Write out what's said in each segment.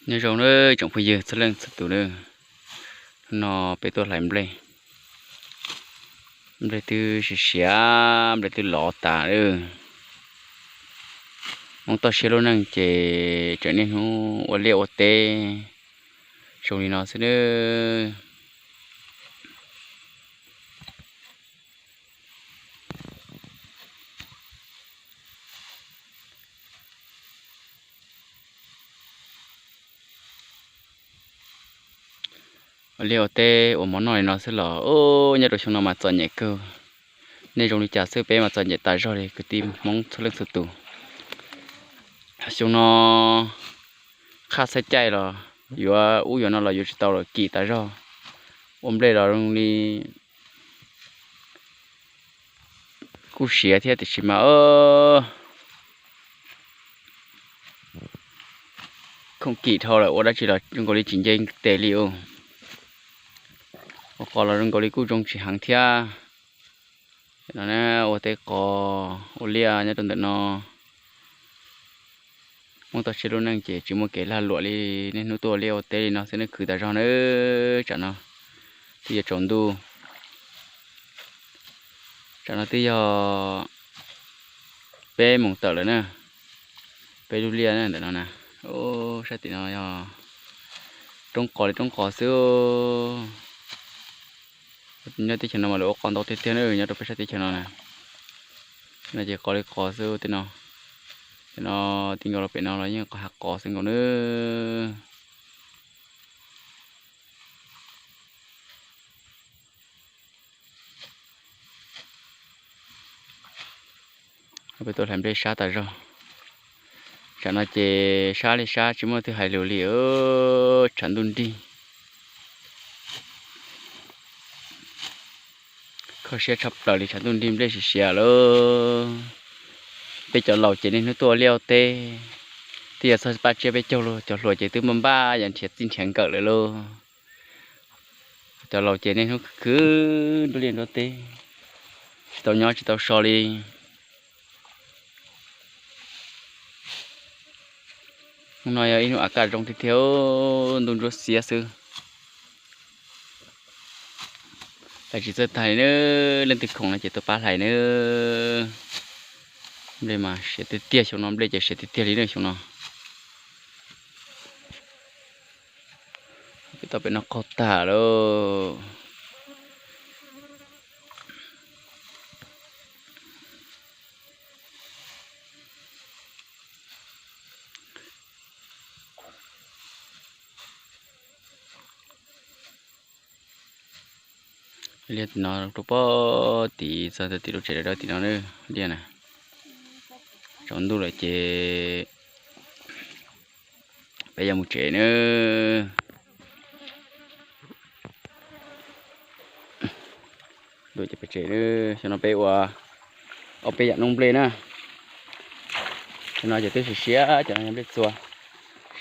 Nyob zoo na tsoom phooj ywg txhua leej txhua tus na, hnub no peb tuaj hlais nplej, nplej twb siav siav, nplej twb lov tas lawm. Hmoob toj siab lub neej ces tseem niaj hnub ua liaj ua teb zoo li no xwb nawb. Ua liaj ua teb ua mov noj li no xwb los nyob rau xyoo no mas txom nyem kawg. Nej zoo li cas xwb peb mas txom nyem tas zog li kwv tij Hmoob txhua leej txhua tus. Xyoo no qhaj xaib caij los yuav ub yuav no los yuav tsis tau lawm, kim tas zog. Ua nplej los zoo li kuj siav thiab tiam sis mas khoom kim dhau lawm, ua dab tsi los zoo nkaus li tsis nce tes li. Ua qos los zoo nkaus li kuj zoo tsis heev thiab. No ua teb qos ua liaj nyob rau ntawm no. Hmoob toj siab lub neej ces tsis muaj kev lag luam li, niaj hnub tuaj ua liaj ua teb li no xwb, nej khwv tas zog nawb. Tsam no twb yuav tsaus ntuj, tsam no twb yog peb moos tawm lawm na. Peb lub liaj na ntawm no na, sab tim no yog roob qos li roob qos xwb. Nyob teb chaws no mas lawv ua qos ntau tiag tiag na, nyob rau peb sab teb chaws no na. No ces qos li qos xwb tej no. Tej no ti nkaus los pem no los yeej qos hav qos xwb nkaus na. Peb tuaj hlais nplej sab tas zog. Tsam no ces sab li sab tsis muaj leej twg hais lus li, tshav ntuj nrig. Kho siab tshaj plaws li, tshav ntuj nrig nplej siav siav lawm. Peb cov laus ces niaj hnub tuaj ua liaj ua teb, twb yog txog paj tsiab peb caug lauj, cov hluas ces twb npaj npaj yog nrhiav txij nrhiav nkawm lawm lauj. Cov laus ces niaj hnub khwv nruab liaj nruab teb, tsis tau nyob tsis tau so li. Hnub no yog ib hnub av kaj zoo tiag tiag, ntuj ntsuab xiab xwb. Hlais tsis txawj tag li na, leej twg khoom no ces tuaj pab hlais na. Nplej mas siav tiag tiag xyoo no, nplej ces siav tiag tiag li na xyoo no. Peb tau pem no qaug tag lauj. Liaj no rau pem tim txog tim lub tsev dawb tim no na, liaj na. Tsaus ntuj lawm ces peb yuav mus tsev na. Ntuj ces peb tsev na, xyoo no peb ua ob peb yam noob nplej na. Xyoo no ces twb siav siav, cov no yog nplej txua,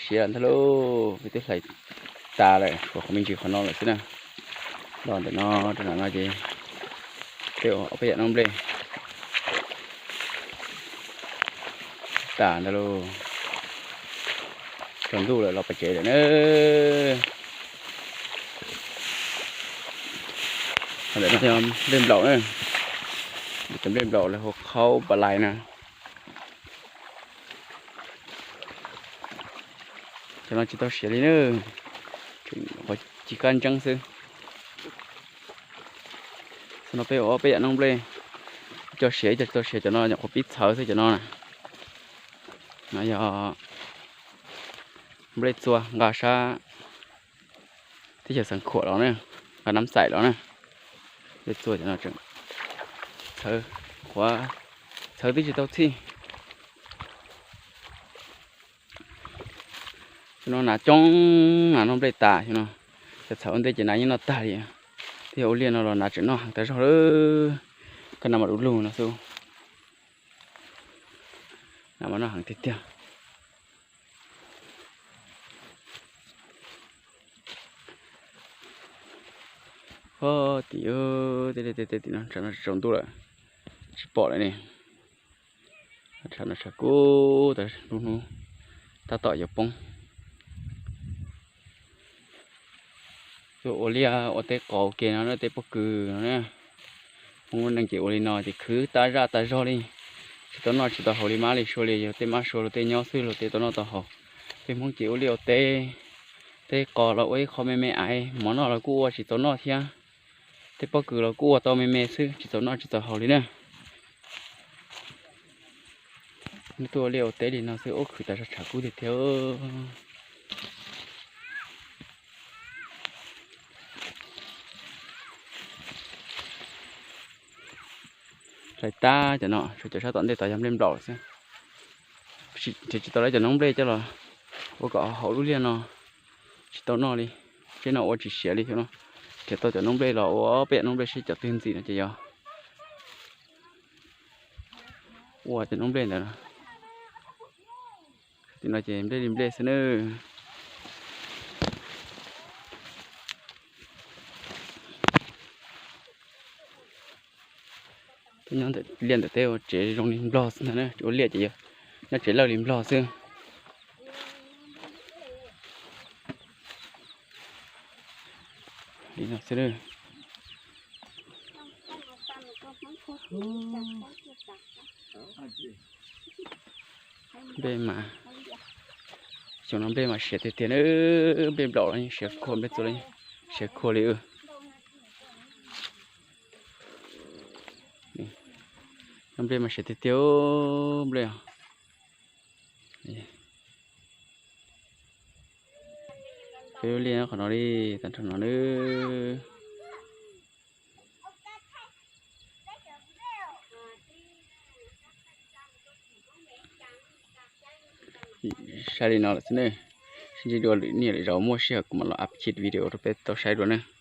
siav lawm ntag lauj, peb twb hlais tas lawm, tshuav qhov me ntsis qhov no lawm xwb na. Los ntawm no rau nram no ces peb ua ob peb yam noob nplej tas ntag lauj. Tsaus ntuj lawm los pem tsev lawm na. Ntawm no yog nplej nplaum na, cov nplej nplaum lawv hu khaub pas lais na. Cov no tsis tau siav li na, qhov ci kab ntseeb xwb. Xyoo no peb ua ob peb yam noob nplej, cov siav ib co tsis tau siav, cov no nyuam qhuav pib txhawv xwb cov no na. No yog nplej txua nqa sab teb chaws Xeev Khuam los na, nqa Nab Xaim los na. Nplej txua cov no tseem txhawv, qhuav txhawv twb tsis tau txhij. Xyoo no nas coob, nas noj nplej tas xyoo no. Cov txhawv ua ntej ces nas yeej noj tag li. Twb yog ua liaj no los nas tseem noj heev tas zog lawm. Koj nas mas du lug no xwb. Nas mas noj heev tiag tiag. Ho tim, tej tej tim no tsam no tsaus ntuj lawm, tsis pom lawm ne. Tsam no tshav kub tas, lub hnub tab tom yuav poob. Tuaj ua liaj ua teb qos ua ke no na, tej pob kws no na. Hmoob neej ces ua li no ces khwv tas zaj tas zog li, tsis tau noj tsis tau haus li, mab li sua li, yog tej mab sua luag tej nyob xwb luag tej tau noj tau haus. Peb Hmoob ces ua liaj ua teb, teb qos los ua ib qho me me aiv, mov noj los kuj ua tsis txaus noj thiab. Tej pob kws los kuj ua tau me me xwb, tsis txaus noj tsis txaus haus li na. Tuaj ua liaj ua teb li no xwb ua khwv tas zog tshav kub tiag tiag. Hlais tab cov no, tshuav cov sab tom ntej tod yog nplej nplaum xwb. Nrhiav tsis tau lawv cov noob nplej coj los ua kom haum lub liaj no, tsis tau noj li. Tsheb no ua tsis siav li xyov no. Nrhiav tau cov noob nplej los ua peb yam noob nplej seb cov twg ntxim no ces yog ua cov noob nplej ntawd. Tim no ces nplej li nplej xwb nawb. Tuaj nyob ntawm liaj ntawm teb ua tsev zoo li nplog xwb ntag na, ua liaj ces yog nyob tsev lawj li nplog xwb. Li no xwb. Nplej mas, xyoo no nplej mas siav tiag tiag na, nplej nplaum los yeej siav khuav, nplej txua los yeej siav khuav li. Nplej mas siav tiag tiag nplej. Peb lub liaj nyob qhov no li, tag nrho no nawb. Saib li no lawm xwb nawb. Sib ntsib dua lwm niaj lwm zaus muaj sij hawm kuv mam los up video rau peb tau saib dua nawb.